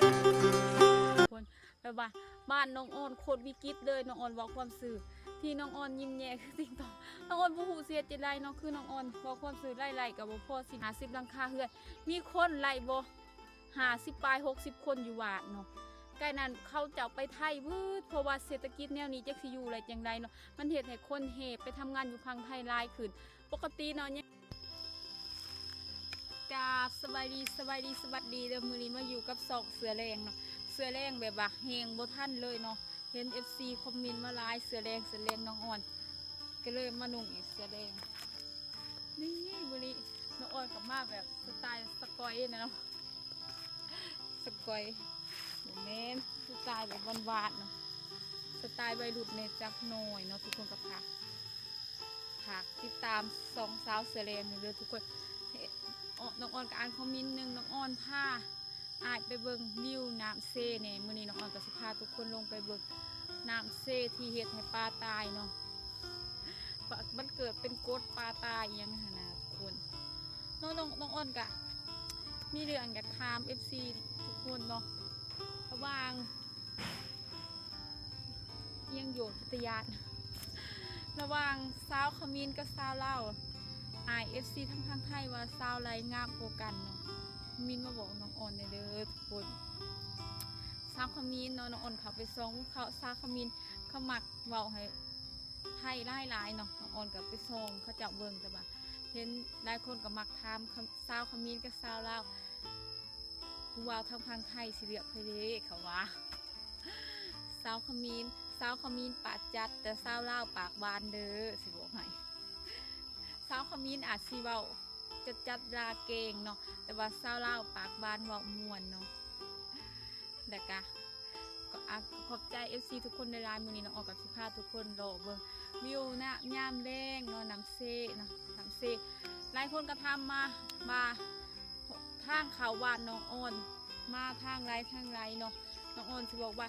ຄົນ ແບບວ່າບ້ານນ້ອງອອນໂຄດວິກິດເລີຍ. ນ້ອງອອນເວົ້າຄວາມຊື່ ທີ່ນ້ອງອອນຍິ້ມແຍ້ຄືຕິງຕອງ ນ້ອງອອນບໍ່ຮູ້ຊິເຮັດຈັ່ງໃດເນາະ. ຄືນ້ອງອອນເວົ້າຄວາມຊື່ ໄລ່ໆກໍບໍ່ພໍ ສິບຫ້າສິບຫຼັງຄາເຮືອນ ມີຄົນໄລ່ບໍ່ ຫ້າສິບປາຍ ຫົກສິບຄົນຢູ່ບ້ານເນາະ. ໃກ້ນັ້ນເຂົາເຈົ້າໄປໄທເບິດ ເພາະວ່າເສດຖະກິດແນວນີ້ຈັກຊິຢູ່ໄດ້ຈັ່ງໃດເນາະ. ມັນເຮັດໃຫ້ຄົນແຫ່ໄປທຳງານຢູ່ຝັ່ງໄທຫຼາຍຂຶ້ນ ປົກກະຕິເນາະ. ກາບສະບາຍດີ ສະບາຍດີ ສະຫວັດດີເດີ. ມື້ນີ້ມາຢູ່ກັບຊ່ອງເສືອແລງເນາະ. ເສືອແລງແບບວ່າແຮ່ງບໍ່ທັນເລີຍເນາະ. ເຫັນເອັຟຊີຄອມເມັນມາຫຼາຍ ເສືອແລງ ເສືອແລງນ້ອງອອນ ກໍເລີຍມານຸ່ງອີກເສືອແລງ. ນີ້ ມື້ນີ້ນ້ອງອອນກໍມາແບບສະໄຕລ໌ສະກອຍນະເນາະ. ສະກອຍ ບໍ່ແມ່ນ ສະໄຕລ໌ແບບຫວານໆເນາະ ສະໄຕລ໌ໄວລຸ້ນແດ່ຈັກໜ້ອຍເນາະ. ທຸກຄົນກໍຝາກ ຝາກຕິດຕາມຊ່ອງສາວເສືອແລງເດີທຸກຄົນ. ເອີ ນ້ອງອອນກໍອ່ານຄອມເມັນໜຶ່ງ ນ້ອງອອນພາອ້າຍໄປເບິ່ງວິວນ້ຳເຊແດ່. ມື້ນີ້ນ້ອງອອນກໍຊິພາທຸກຄົນລົງໄປເບິ່ງນ້ຳເຊທີ່ເຮັດໃຫ້ປາຕາຍເນາະ. ປາ ມັນເກີດເປັນກົດປາຕາຍອີ່ຫຍັງຫັ້ນນະທຸກຄົນເນາະ. ນ້ອງ ນ້ອງອອນກະມີເລື່ອງຢາກຖາມເອັຟຊີທຸກຄົນເນາະ ລະຫວ່າງ ອີ່ຫຍັງຢູ່ ພັດຕະຍາ ລະຫວ່າງສາວຂະມິນກັບສາວລາວ. ອ້າຍເອັຟຊີທາງຝັ່ງໄທວ່າສາວໃດງາມກວ່າກັນເນາະ. ຄອມເມັນມາບອກນ້ອງອອນແດ່ເດີທຸກຄົນ. ສາວຂະມິນເນາະ ນ້ອງອອນເຂົ້າໄປສ່ອງເຂົາ ສາວຂະມິນເຂົາມັກເວົ້າໃຫ້ ໄທຫຼາຍໆເນາະ. ນ້ອງອອນກໍໄປສ່ອງເຂົາເຈົ້າເບິ່ງ ແຕ່ວ່າເຫັນຫຼາຍຄົນກໍມັກຖາມ ຄຳ ສາວຂະມິນກັບສາວລາວ ຜູ້ບ່າວທາງຝັ່ງໄທຊິເລືອກໃຜເດ ເຂົາວ່າ. ສາວຂະມິນ ສາວຂະມິນປາກຈັດ ແຕ່ສາວລາວປາກຫວານເດີ ຊິບອກໃຫ້. ສາວຂະມິນອາດຊິເວົ້າຈັດໆລາເກັ່ງເນາະ ແຕ່ວ່າສາວລາວປາກຫວານເວົ້າມ່ວນເນາະ. ແລ້ວກະ ກໍ ອ່າ ຂອບໃຈເອັຟຊີທຸກຄົນຫຼາຍໆ. ມື້ນີ້ນ້ອງອອນກໍຊິພາທຸກຄົນເລາະເບິ່ງວິວນະ ຍາມແລງເນາະ ນ້ຳເຊເນາະ ນ້ຳເຊ. ຫຼາຍຄົນກໍຖາມມາວ່າ ທາງເຂົ້າບ້ານນ້ອງອອນມາທາງໃດທາງໃດເນາະ. ນ້ອງອອນຊິບອກວ່າ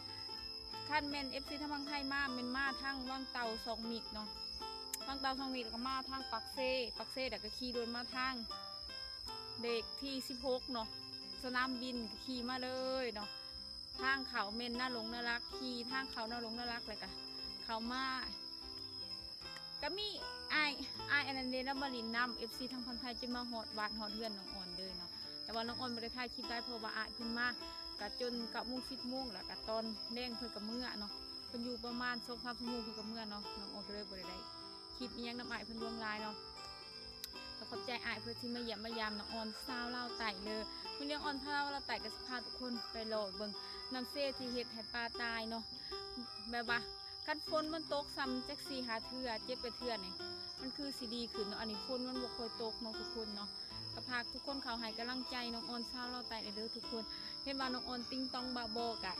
ຄັນແມ່ນເອັຟຊີທາງຝັ່ງໄທມາ ແມ່ນມາທາງວັງເຕົ່າສອງມິກເນາະ ວັງເຕົ່າສອງມິກ ແລ້ວກໍມາທາງປາກເຊ ປາກເຊ ແລ້ວກໍຂີ່ລົດມາທາງເລກທີສິບຫົກເນາະ ສະໜາມບິນ ກໍຂີ່ມາເລີຍເນາະ. ທາງເຂົ້າແມ່ນນາຫຼົງນາລັກ ຂີ່ທາງເຂົ້ານາຫຼົງນາລັກ ແລ້ວກະເຂົ້າມາ ກະມີອ້າຍ ອ້າຍອັນນັ້ນເດ ລາວມາຫຼິ້ນນຳ ເອັຟຊີທາງຝັ່ງໄທ ຈົນມາຮອດບ້ານຮອດເຮືອນນ້ອງອອນເລີຍເນາະ. ແຕ່ວ່ານ້ອງອອນບໍ່ໄດ້ຖ່າຍຄລິບຫຼາຍ ເພາະວ່າອ້າຍເພິ່ນມາກະຈົນເກົ້າໂມງ ສິບໂມງ ແລ້ວກະຕອນແລງເພິ່ນກະເມືອເນາະ. ເພິ່ນຢູ່ປະມານສອງສາມຊົ່ວໂມງ ເພິ່ນກະເມືອເນາະ. ນ້ອງອອນກໍເລີຍບໍ່ໄດ້ໄດ້ຄລິບອີ່ຫຍັງນຳອ້າຍເພິ່ນຫຼວງຫຼາຍເນາະ. ກໍຂອບໃຈອ້າຍເພິ່ນທີ່ມາຢ້ຽມມາຢາມນ້ອງອອນ ຊາວລາວໃຕ້ເລີຍ. ມື້ນີ້ນ້ອງອອນ ຊາວລາວໃຕ້ ກໍຊິພາທຸກຄົນໄປເລາະເບິ່ງນ້ຳເຊທີ່ເຮັດໃຫ້ປາຕາຍເນາະ. ແບບວ່າຄັນຝົນມັນຕົກຊ້ຳຈັກສີ່ຫ້າເທື່ອ ເຈັດແປດເທື່ອນີ້ ມັນຄືຊິດີຂຶ້ນເນາະ. ອັນນີ້ຝົນມັນບໍ່ຄ່ອຍຕົກເນາະທຸກຄົນເນາະ. ກໍຝາກທຸກຄົນເຂົ້າໃຫ້ກຳລັງໃຈນ້ອງອອນ ຊາວລາວໃຕ້ເດີທຸກຄົນ. ເຫັນວ່ານ້ອງອອນຕິງຕອງບ້າບໍ່ ກະ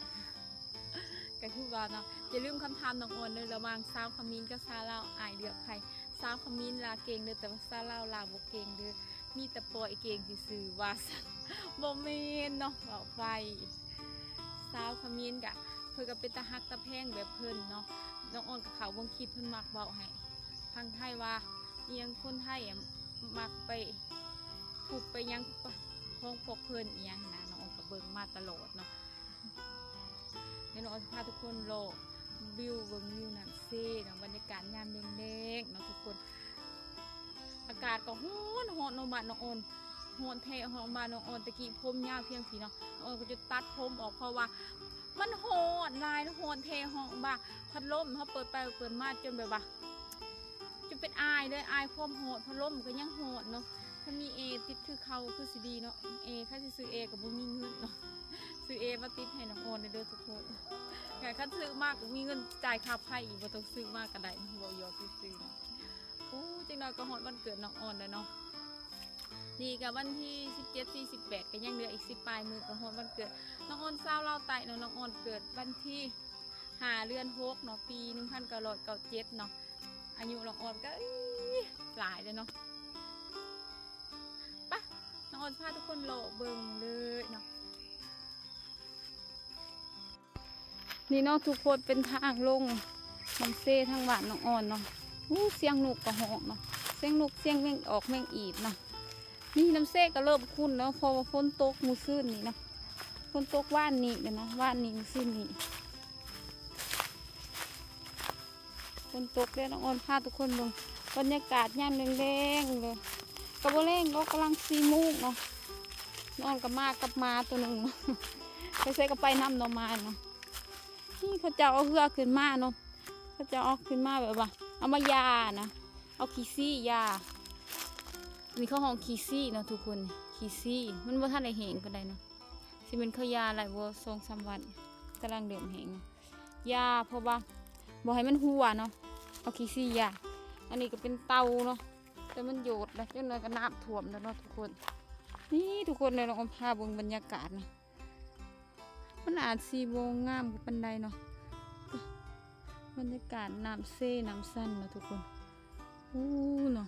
ກະຄືວ່າເນາະ ຢ່າລືມຄຳຖາມນ້ອງອອນເດີ ລະຫວ່າງສາວຂະມິນກັບສາວລາວ ອ້າຍເລືອກໃຜ? ສາວຂະມິນລາເກັ່ງເດີ ແຕ່ວ່າສາວລາວລາບໍ່ເກັ່ງເດີ ມີແຕ່ປ່ອຍເກັ່ງຊື່ໆ ວ່າຊັ້ນ. ບໍ່ແມ່ນເນາະ ເວົ້າໄປ ສາວຂະມິນກະ ເພິ່ນກະເປັນຕາຮັກຕາແພງແບບເພິ່ນເນາະ. ນ້ອງອອນກະເຂົ້າເບິ່ງຄລິບ ເພິ່ນມັກເວົ້າໃຫ້ຟັງໄທວ່າ ອີ່ຫຍັງ ຄົນໄທອະມັກໄປທຸບໄປຫຍັງຂອງພວກເພິ່ນອີ່ຫຍັງຫັ້ນນະ. ນ້ອງອອນກະເບິ່ງມາຕະຫຼອດເນາະ. ແລ້ວນ້ອງອອນຊິພາທຸກຄົນເລາະວິວ ເບິ່ງວິວນ້ຳເຊເນາະ ບັນຍາກາດຍາມແລງໆເນາະທຸກຄົນ. ອາກາດກໍຮ້ອນໆເນາະ ບ້ານນ້ອງອອນ ຮ້ອນແທ້ ຮ້ອນ. ບ້ານນ້ອງອອນແຕ່ກີ້ຜົມຍາວພຽງພີ້ເນາະ ນ້ອງອອນກໍຈະຕັດຜົມອອກ ເພາະວ່າມັນຮ້ອນຫຼາຍ ຮ້ອນແທ້ ຮ້ອນ. ບ້າ ພັດລົມເຮົາເປີດໄປເປີດມາ ຈົນແບບວ່າ ຈົນເປັນອາຍເລີຍ ອາຍຄວາມຮ້ອນ. ພັດລົມກໍຍັງຮ້ອນເນາະ ຄັນມີແອຕິດຄືເກົ່າຄືຊິດີເນາະ. ແອ ຄັນຊິຊື້ແອກໍບໍ່ມີເງິນເນາະ ຊື້ແອມາຕິດໃຫ້ນ້ອງອອນແດ່ເດີທຸກຄົນ. ແຕ່ຄັນຊື້ມາກໍມີເງິນຈ່າຍຄ່າໄຟອີກ ບໍ່ຕ້ອງຊື້ມາກໍໄດ້ ເວົ້າຢອກຊື່ໆເນາະ. ໂອ້ ຈັກໜ້ອຍກໍຮອດວັນເກີດນ້ອງອອນແລ້ວເນາະ. ນີ້ກໍວັນທີສິບເຈັດ ສີ່ ສິບແປດ ກໍຍັງເຫຼືອອີກສິບປາຍມື້ກໍຮອດວັນເກີດນ້ອງອອນ ຊາວລາວໃຕ້ເນາະ. ນ້ອງອອນເກີດວັນທີຫ້າ ເດືອນຫົກເນາະ ປີໜຶ່ງພັນເກົ້າຮ້ອຍເກົ້າສິບເຈັດເນາະ. ອາຍຸນ້ອງອອນກໍ ເອີຍ ຫຼາຍແລ້ວເນາະ. ປະ ນ້ອງອອນຊິພາທຸກຄົນເລາະເບິ່ງເລີຍເນາະ. ນີ້ເນາະທຸກຄົນ ເປັນທາງລົງນ້ຳເຊທາງບ້ານນ້ອງອອນເນາະ. ໂອ້ ສຽງນົກກໍຮ້ອງເນາະ ສຽງນົກ ສຽງແມງອອກແມງອີດເນາະ. ນີ້ນ້ຳເຊກໍເລີ່ມຂຸ້ນເນາະ ເພາະວ່າຝົນຕົກມື້ຊືນນີ້ເນາະ. ຝົ ຝົນຕົກວານນີ້ແຫຼະເນາະ ວານນີ້ມື້ຊືນນີ້ ຝົນຕົກເດ້. ນ້ອງອອນພາທຸກຄົນເບິ່ງບັນຍາກາດຍາມແລງໆເລີຍ ກໍບໍ່ແລງດອກ ກຳລັງສີ່ໂມງເນາະ. ນ້ອງອອນກໍມາກັບໝາໂຕໜຶ່ງເນາະ ໄປໃສກໍໄປນຳເນາະ ໝາເນາະ. ນີ້ເຂົາເຈົ້າເອົາເຮືອຂຶ້ນມາເນາະ ເຂົາເຈົ້າເອົາຂຶ້ນມາແບບວ່າເອົາມາຢານະ ເອົາຂີ້ຊີ້ຢາ. ນີ້ເຂົາຮ້ອງຂີ້ຊີ້ເນາະທຸກຄົນ ຂີ້ຊີ້ ມັນບໍ່ທັນໄດ້ແຫ້ງປານໃດເນາະ. ຊິແມ່ນເຂົາຢາໄດ້ບໍ່ ສອງສາມວັນ ກຳລັງເລີ່ມແຫ້ງ ຢາ ເພາະວ່າບໍ່ໃຫ້ມັນຮົ່ວເນາະ ເອົາຂີ້ຊີ້ຢາ. ອັນນີ້ກໍເປັນເຕົາເນາະ ແຕ່ມັນໂຍດແລ້ວ ຈັກໜ່ອຍກໍນ້ຳຖ້ວມແລ້ວເນາະທຸກຄົນ. ນີ້ທຸກຄົນເດີ ນ້ອງອອນພາເບິ່ງບັນຍາກາດນະ ມັນອາດຊິບໍ່ງາມປານໃດເນາະ ບັນຍາກາດນ້ຳເຊນ້ຳຊັນເນາະທຸກຄົນ. ໂອ້ເນາະ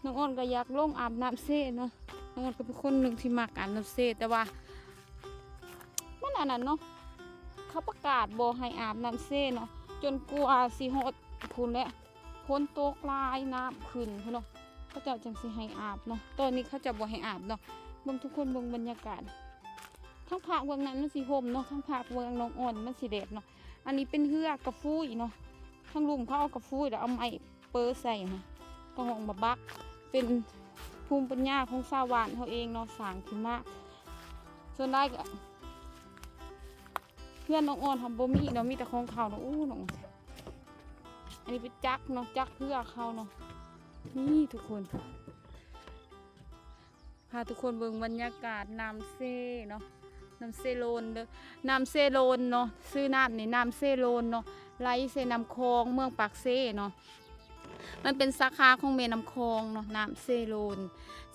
ນ້ອງອອນກໍຢາກລົງອາບນ້ຳເຊເນາະ ນ້ອງອອນກໍເປັນຄົນໜຶ່ງທີ່ມັກອາບນ້ຳເຊ ແຕ່ວ່າມັນອັນນັ້ນເນາະ ເຂົາປະກາດບໍ່ໃຫ້ອາບນ້ຳເຊເນາະ ຈົນກວ່າຊິຮອດພຸ້ນແຫຼະ ຝົນຕົກຫຼາຍ ນ້ຳຂຶ້ນພຸ້ນເນາະ ເຂົາເຈົ້າຈັ່ງຊິໃຫ້ອາບເນາະ. ຕອນນີ້ເຂົາເຈົ້າບໍ່ໃຫ້ອາບເນາະ. ເບິ່ງທຸກຄົນ ເບິ່ງບັນຍາກາດ ທາງພາກເບື້ອງນັ້ນມັນຊິຮົ່ມເນາະ ທາງພາກເບື້ອງນ້ອງອອນມັນຊິແດດເນາະ. ອັນນີ້ເປັນເຮືອກະຟຸ້ຍເນາະ ທາງລຸ່ມເຂົາເອົາກະຟຸ້ຍ ແລ້ວເອົາໄມ້ເປີໃສ່ນະ ກະຫ້ອງມາບັກ ເປັນພູມປັນຍາຂອງຊາວບ້ານເຮົາເອງເນາະ ສ້າງຂຶ້ນມາ. ສ່ວນຫຼາຍກໍເຮືອນນ້ອງອອນຫັ້ນບໍ່ມີເນາະ ມີແຕ່ຂອງເຂົາເນາະ. ໂອ້ ນ້ອງ ອັນນີ້ເປັນຈັກເນາະ ຈັກເຮືອເຂົາເນາະ. ນີ້ທຸກຄົນ ພາທຸກຄົນເບິ່ງບັນຍາກາດນ້ຳເຊເນາະ ນ້ຳເຊໂລນເດີ ນ້ຳເຊໂລນເນາະ ຊື່ນ້ຳນີ້ນ້ຳເຊໂລນເນາະ ໄຫຼໃສ່ນ້ຳຂອງເມືອງປາກເຊເນາະ. ມັນເປັນສາຂາຂອງແມ່ນ້ຳຂອງເນາະ ນ້ຳເຊໂລນ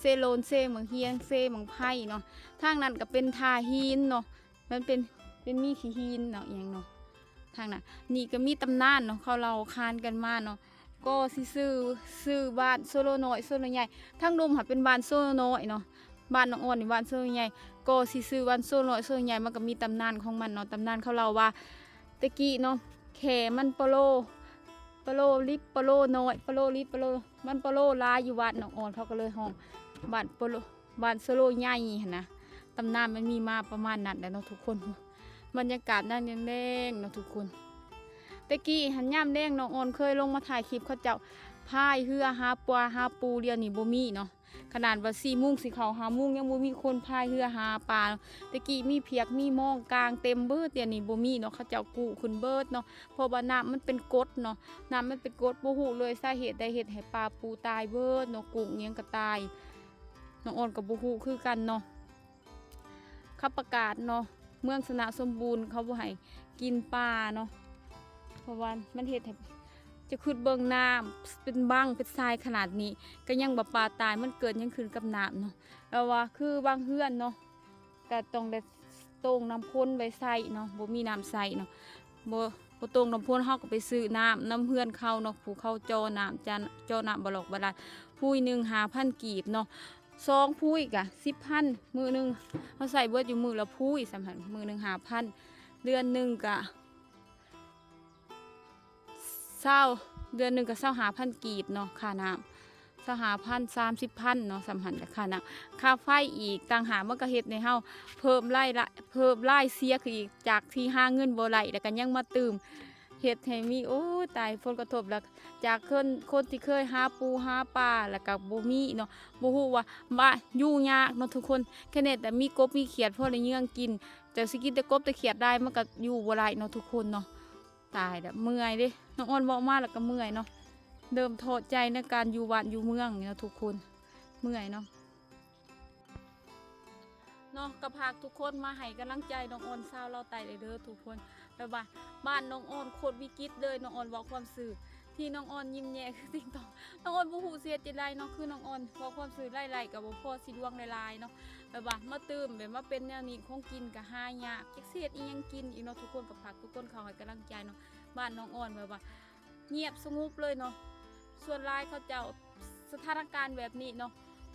ເຊໂລນ ເຊບັ້ງຮຽງ ເຊບັ້ງໄຟເນາະ. ທາງນັ້ນກໍເປັນທ່າຫີນເນາະ ມັນເປັນ ເປັນມີຂີ້ຫີນເນາະ ອີ່ຫຍັງເນາະ ທາງນັ້ນ. ນີ້ກໍມີຕຳນານເນາະ ເຂົາເລົ່າຂານກັນມາເນາະ ກໍຊິຊື່ ຊື່ບ້ານໂຊໂລນ້ອຍ ໂຊໂລໃຫຍ່ ທາງລຸ່ມຫັ້ນເປັນບ້ານໂຊໂລນ້ອຍເນາະ ບ້ານນ້ອງອອນນີ້ບ້ານໂຊໂລໃຫຍ່ ກໍຊິຊື່ບ້ານໂຊໂລນ້ອຍ ໂຊໂລໃຫຍ່. ມັນກໍມີຕຳນານຂອງມັນເນາະ ຕຳນານເຂົາເລົ່າວ່າ ແຕ່ກີ້ເນາະ ແຂ້ມັນປະໂລ ປະໂລລິບປະໂລນ້ອຍ ປະໂລລິບປະໂລ ມັນປະໂລຫຼາຍຢູ່ບ້ານນ້ອງອອນ ເຂົາກໍເລີຍຮ້ອງບ້ານປະໂລ ບ້ານໂຊໂລໃຫຍ່ຫັ້ນນະ. ຕຳນານມັນມີມາປະມານນັ້ນແຫຼະເນາະທຸກຄົນ. ບັນຍາກາດຍາມແລງໆເນາະທຸກຄົນ ແຕ່ກີ້ຫັ້ນຍາມແລງນ້ອງອອນເຄີຍລົງມາຖ່າຍຄລິບເຂົາເຈົ້າພາຍເຮືອຫາປາຫາປູ ດຽວນີ້ບໍ່ມີເນາະ. ຂະໜາດວ່າສີ່ໂມງຊິເຂົ້າຫ້າໂມງ ຍັງບໍ່ມີຄົນພາຍເຮືອຫາປາ. ແຕ່ກີ້ມີພຽກມີມອງກາງເຕັມເບີດ ດຽວນີ້ບໍ່ມີເນາະ ເຂົາເຈົ້າກູ້ຂຶ້ນເບີດເນາະ ເພາະວ່ານ້ຳມັນເປັນກົດເນາະ ນ້ຳມັນເປັນກົດ ບໍ່ຮູ້ເລີຍສາເຫດໃດເຮັດໃຫ້ປາປູຕາຍເບີດເນາະ ກຸ້ງຫຍັງກໍຕາຍ. ນ້ອງອອນກໍບໍ່ຮູ້ຄືກັນເນາະ. ເຂົາປະກາດເນາະ ເມືອງຊະນະສົມບູນ ເຂົາບໍ່ໃຫ້ກິນປາເນາະ ເພາະວ່າມັນເຮັດໃຫ້ ຈະຄິດເບິ່ງນ້ຳເປັນບັ້ງເປັນຊາຍຂະໜາດນີ້ ກໍຍັງວ່າປາຕາຍ ມັນເກີດຫຍັງຂຶ້ນກັບນ້ຳເນາະ. ແລ້ວວ່າຄືບາງເຮືອນເນາະ ກໍຕ້ອງໄດ້ໂຕ່ງນ້ຳພົນໄວ້ໃຊ້ເນາະ ບໍ່ມີນ້ຳໃຊ້ເນາະ ບໍ່ ບໍ່ໂຕ່ງນ້ຳພົນ ເຮົາກໍໄປຊື້ນ້ຳນຳເຮືອນເຂົາເນາະ ຜູ້ເຂົາເຈາະນ້ຳ ຈະເຈາະນ້ຳບາຫຼອກບາຫຼານ ພຸ້ຍໜຶ່ງຫ້າພັນກີບເນາະ ສອງພຸ້ຍກະສິບພັນ. ມື້ໜຶ່ງເຮົາໃຊ້ເບິດຢູ່ມື້ລະພຸ້ຍ ສ່ຳຫັ້ນ ມື້ໜຶ່ງຫ້າພັນ ເດືອນໜຶ່ງກະຊາວ ເດືອນໜຶ່ງກະຊາວຫ້າພັນກີບເນາະ ຄ່ານ້ຳ ຊາວຫ້າພັນ ສາມສິບພັນເນາະ ສ່ຳຫັ້ນແຫຼະ ຄ່ານ້ຳ ຄ່າໄຟອີກຕ່າງຫາກ ມັນກະເຮັດໃຫ້ເຮົາເພີ່ມລາຍລະ ເພີ່ມລາຍເສຍຂຶ້ນອີກ ຈາກທີ່ຫາເງິນບໍ່ໄດ້ ແລ້ວກະຍັງມາຕື່ມ ເຮັດໃຫ້ມີ ໂອ້ຍ ຕາຍ ຜົນກະທົບລະ ຈາກຄົນ ຄົນທີ່ເຄີຍຫາປູຫາປາ ແລ້ວກະບໍ່ມີເນາະ ບໍ່ຮູ້ວ່າ ວ່າຢູ່ຍາກເນາະທຸກຄົນ ແຄ່ແນ່ແຕ່ມີກົບມີຂຽດພໍໄດ້ເຍືອງກິນ ເຈົ້າຊິກິນແຕ່ກົບແຕ່ຂຽດໄດ້ ມັນກະຢູ່ບໍ່ໄດ້ເນາະທຸກຄົນເນາະ. ຕາຍແລ້ວ ເມື່ອຍເດ້ ນ້ອງອອນເວົ້າມາແລ້ວກະເມື່ອຍເນາະ ເລີ່ມທໍ້ໃຈໃນການຢູ່ບ້ານຢູ່ເມືອງນີ້ເນາະທຸກຄົນ ເມື່ອຍເນາະ. ເນາະ ກໍຝາກທຸກຄົນມາໃຫ້ກຳລັງໃຈນ້ອງອອນຊາວລາວໃຕ້ເດີທຸກຄົນ ແບບວ່າບ້ານນ້ອງອອນໂຄດວິກິດເລີຍ ນ້ອງອອນເວົ້າຄວາມຊື່ ທີ່ນ້ອງອອນຍິ້ມແຍ້ຄືຕິງຕອງ ນ້ອງອອນບໍ່ຮູ້ຊິເຮັດຈັ່ງໃດເນາະ ຄືນ້ອງອອນເວົ້າຄວາມຊື່ ລາຍໄດ້ກໍບໍ່ພໍຊິດວງຫຼາຍໆເນາະ ແບບວ່າມາຕື່ມ ແບບມາເປັນແນວນີ້ ຂອງກິນກໍຫາຍາກ ຈັກຊິເຮັດອີ່ຫຍັງກິນອີກເນາະທຸກຄົນ ກໍຝາກທຸກຄົນເຂົ້າໃຫ້ກຳລັງໃຈເນາະ ບ້ານນ້ອງອອນແບບວ່າ ງຽບສະຫງົບເລີຍເນາະ ສ່ວນຫຼາຍເຂົາເຈົ້າ ສະຖານະການແບບນີ້ເນາະ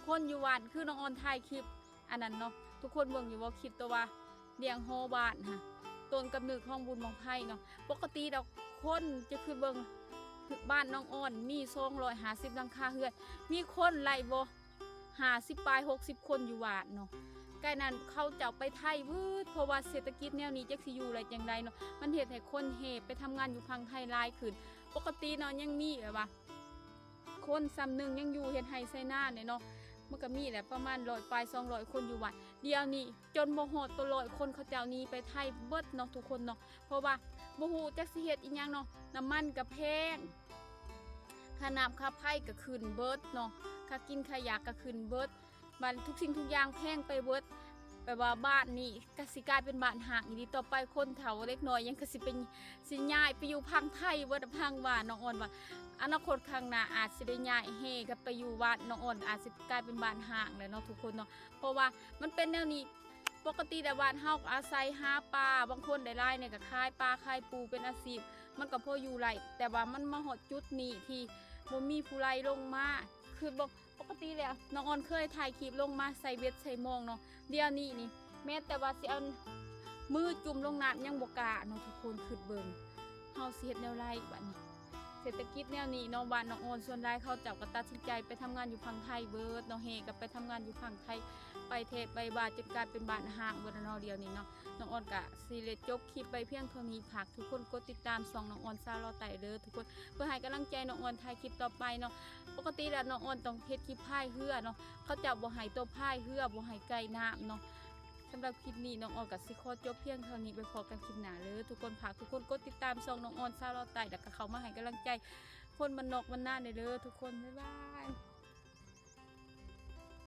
ຄົນຢູ່ບ້ານ ຄືນ້ອງອອນຖ່າຍຄລິບອັນນັ້ນເນາະ ທຸກຄົນເບິ່ງຢູ່ບໍ່ ຄລິບໂຕວ່າລ້ຽງຫໍບ້ານຫັ້ນ ຕົ້ນກຳເນີດຂອງບຸນບັ້ງໄຟເນາະ ປົກກະຕິດອກ ຄົນຈະຄືເບິ່ງ ບ້ານນ້ອງອອນມີສອງຮ້ອຍຫ້າສິບຫຼັງຄາເຮືອນ ມີຄົນໄລ່ບໍ່ ຫ້າສິບປາຍ ຫົກສິບຄົນຢູ່ບ້ານເນາະ ໄກ່ນັ້ນເຂົາເຈົ້າໄປໄທເບິດ ເພາະວ່າເສດຖະກິດແນວນີ້ຈັກຊິຢູ່ໄດ້ຈັ່ງໃດເນາະ ມັນເຮັດໃຫ້ຄົນແຫ່ໄປທຳງານຢູ່ຝັ່ງໄທຫຼາຍຂຶ້ນ. ປົກກະຕິເນາະ ຍັງມີແບບວ່າ ຄົນສ່ຳໜຶ່ງຍັງຢູ່ເຮັດໄຮ່ໄຖນາແຫຼະເນາະ ມັນກໍມີແຫຼະ ປະມານຮ້ອຍປາຍ ສອງຮ້ອຍຄົນຢູ່ວັດ. ດຽວນີ້ຈົນບໍ່ຮອດຕົວຮ້ອຍຄົນ ເຂົາເຈົ້າໜີໄປໄທເບິດເນາະທຸກຄົນເນາະ ເພາະວ່າບໍ່ຮູ້ຈັກຊິເຮັດອີ່ຫຍັງເນາະ ນ້ຳມັນກໍແພງ ຄ່ານ້ຳຄ່າໄຟກໍຂຶ້ນເບິດເນາະ ຄ່າກິນຄ່າຢາກໍຂຶ້ນເບິດ ບາດນີ້ທຸກສິ່ງທຸກຢ່າງແພງໄປເບິດ ແປວ່າບ້ານນີ້ກໍຊິກາຍເປັນບ້ານຮ້າງອີ່ຫຼີ. ຕໍ່ໄປຄົນເຖົ້າເດັກນ້ອຍຫຍັງກໍຊິເປັນ ຊິຍ້າຍໄປຢູ່ຝັ່ງໄທເບິດ. ພັງວ່າ ນ້ອງອອນວ່າ ອະນາຄົດຂ້າງໜ້າອາດຊິໄດ້ຍ້າຍແຫ່ກັນໄປຢູ່ວັດ ນ້ອງອອນອາດຊິກາຍເປັນບ້ານຮ້າງແຫຼະເນາະທຸກຄົນເນາະ ເພາະວ່າມັນເປັນແນວນີ້. ປົກກະຕິແລ້ວບ້ານເຮົາກໍອາໄສຫາປາ ບາງຄົນໄດ້ຫຼາຍແດ່ກໍຂາຍປາຂາຍປູເປັນອາຊີບ ມັນກໍພໍຢູ່ໄດ້ ແຕ່ວ່າມັນມາຮອດຈຸດນີ້ທີ່ບໍ່ມີຜູ້ໃດລົງມາ ຄືບໍ່ ປົກກະຕິແລ້ວ ນ້ອງອອນເຄີຍຖ່າຍຄລິບລົງມາໃສ່ເບັດໃສ່ມອງເນາະ ດຽວນີ້ນີ້ ແມ້ແຕ່ວ່າຊິເອົາມືຈຸ່ມລົງນ້ຳຍັງບໍ່ກ້າເນາະທຸກຄົນ. ຄິດເບິ່ງ ເຮົາຊິເຮັດແນວໃດບາດນີ້ ເສດຖະກິດແນວນີ້ເນາະ ບ້ານນ້ອງອອນສ່ວນຫຼາຍເຂົາເຈົ້າກໍຕັດສິນໃຈໄປທຳງານຢູ່ຝັ່ງໄທເບິດເນາະ ແຫ່ກັນໄປທຳງານຢູ່ຝັ່ງໄທ ໄປແທ້ໄປວ່າ ຈົນກາຍເປັນບ້ານຮ້າງເບິດແລ້ວເນາະ. ດຽວນີ້ເນາະ ນ້ອງອອນກໍຊິໄດ້ຈົບຄລິບໄປພຽງເທົ່ານີ້ ຝາກທຸກຄົນກົດຕິດຕາມຊ່ອງນ້ອງອອນຊາວລາວໃຕ້ເດີທຸກຄົນ ເພື່ອໃຫ້ກຳລັງໃຈນ້ອງອອນຖ່າຍຄລິບຕໍ່ໄປເນາະ. ປົກກະຕິແລ້ວນ້ອງອອນຕ້ອງເຮັດຄລິບພາຍເຮືອເນາະ ເຂົາເຈົ້າບໍ່ໃຫ້ຕົວພາຍເຮືອ ບໍ່ໃຫ້ໃກ້ນ້ຳເນາະ. ສຳລັບຄລິບນີ້ນ້ອງອອນກໍຊິຂໍຈົບພຽງເທົ່ານີ້ ໄປພໍ້ກັນຄລິບໜ້າເດີທຸກຄົນ. ຝາກທຸກຄົນກົດຕິດຕາມຊ່ອງນ້ອງອອນຊາວລາວໃຕ້ ແລ້ວກໍເຂົ້າມາໃຫ້ກຳລັງໃຈຄົນບ້ານນອກບ້ານນາແດ່ເດີທຸກຄົນ. ບາຍບາຍ.